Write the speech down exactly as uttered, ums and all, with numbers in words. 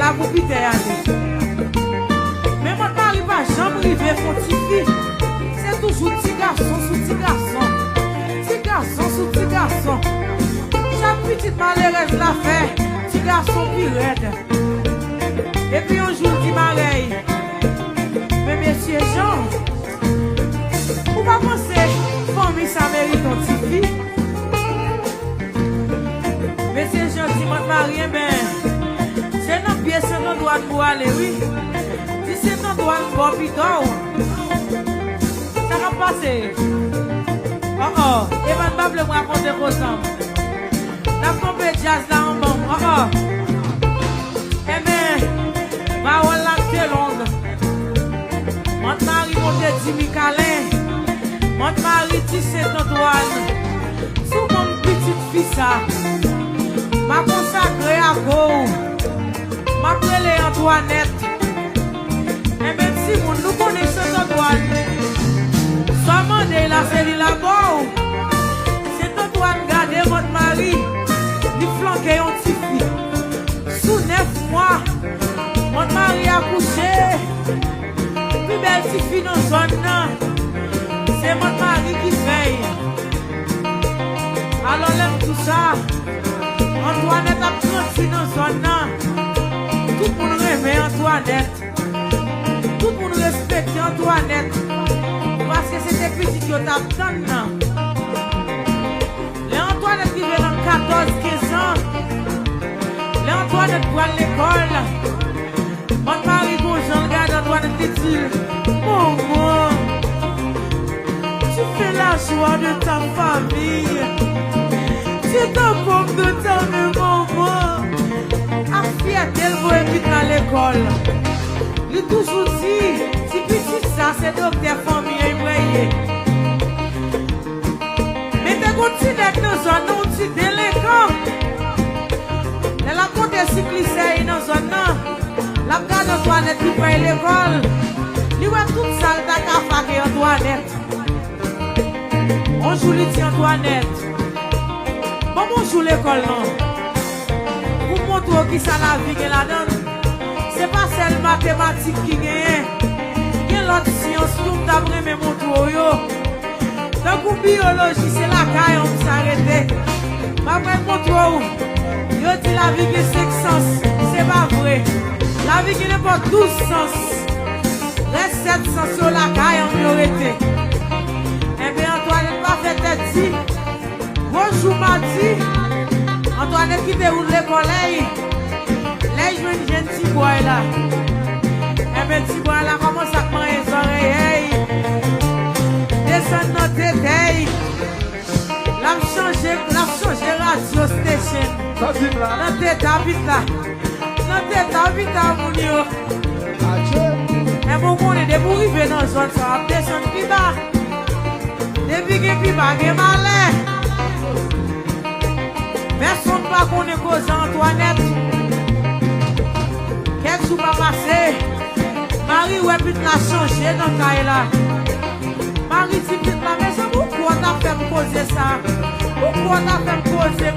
la pou pitè ale. Men Mant Mari pa janm rive fè yon tifi. Se toujou ti gason sou ti gason. Ti gason sou ti gason. Chak pitit malerèz la fè, ti gason pi rèd. Epi yon jou l di marèy, men mesye Jan, ou pa panse fanmi sa merite yon tifi? Mesye Jan di Mant Mari, enben, se nan pye Sent Antwàn pou ale, wi. Di Sent Antwàn bò pito w. Sa k ap pase? Oh, oh. Evan pa vle m rakonte koze m. N ap kanpe djaz la anba m. Oh, oh. Enben, pawòl la te long. Mant Mari monte di Mikalen. Mant Mari di Sent Antwàn, si w ban m pitit fi sa, m a konsakre ak ou. M ap rele Antwanèt. Enben, timoun, nou konnen Sent Antwàn. Sa w mande la, se li l a ba w. Sent Antwàn gade Mant Mari, li flanke yon tifi. Sou nèf mwa, Mant Mari akouche. Pi bèl tifi nan zòn nan, se Mant Mari ki fè l. Alò, lè m di sa, Antwanèt ap grandi nan zòn nan. Tout moun renmen Antwanèt. Tout moun respekte Antwanèt. Paske se te pitit yo t ap tann nan. Lè Antwanèt rive nan katòz, kenz an, lè Antwanèt pral lekòl, Mant Mari gon jan l gade Antwanèt, li di l, Manman, tu fais la joie de ta famille. Tu es la pomme de ta main, maman. Ak fyète l voye pitit la lekòl. Li toujou di, ti pitit sa se doktè fanmi an, li pral ye. Men te gon ti nèg nan zòn nan, yon ti delenkan. Lè l ap monte sik lisey nan zòn nan, l ap gade Antwanèt ki pral lekòl. Li wè tout sa l ta ka fè ak Antwanèt. On jou li di Antwanèt, ban m on jou lekòl lan pou m montre w kisa lavi gen ladan l. Se pa sèl matematik ki genyen. Gen lòt syans tou m t ap renmen montre w yo. Tankou biyoloji, se lakay an m sa rete. M ap al montre w. Yo di lavi gen senk sans. Se pa vre. Lavi gen nenpòt douz sans. Rès sèt sans yo lakay an m yo rete. Enben, Antwanèt pa fè tèt di. Gwo jou madi, Antwanèt kite wout lekòl, lè l jwenn jenn ti bòy la. Enben, ti bòy la kòmanse ap manyen zòrèy, desann nan tete l. L ap chanje, l ap chanje radyo station. Sa di m la? Nan tete a pita. Nan tete a pita moun yo. Adje. Enben, ou konnen, depi w rive nan zòn sa, w ap desann pi ba. Depi gen pi ba, gen malè. Pèsonn pa konnen koze Antwanèt. Kèk jou pa pase, Mari wè pitit la chanje nan kay la. Mari di pitit la, mezanmi, ou kwè w ta fè m koze sa? Ou kwè w ta fè m koze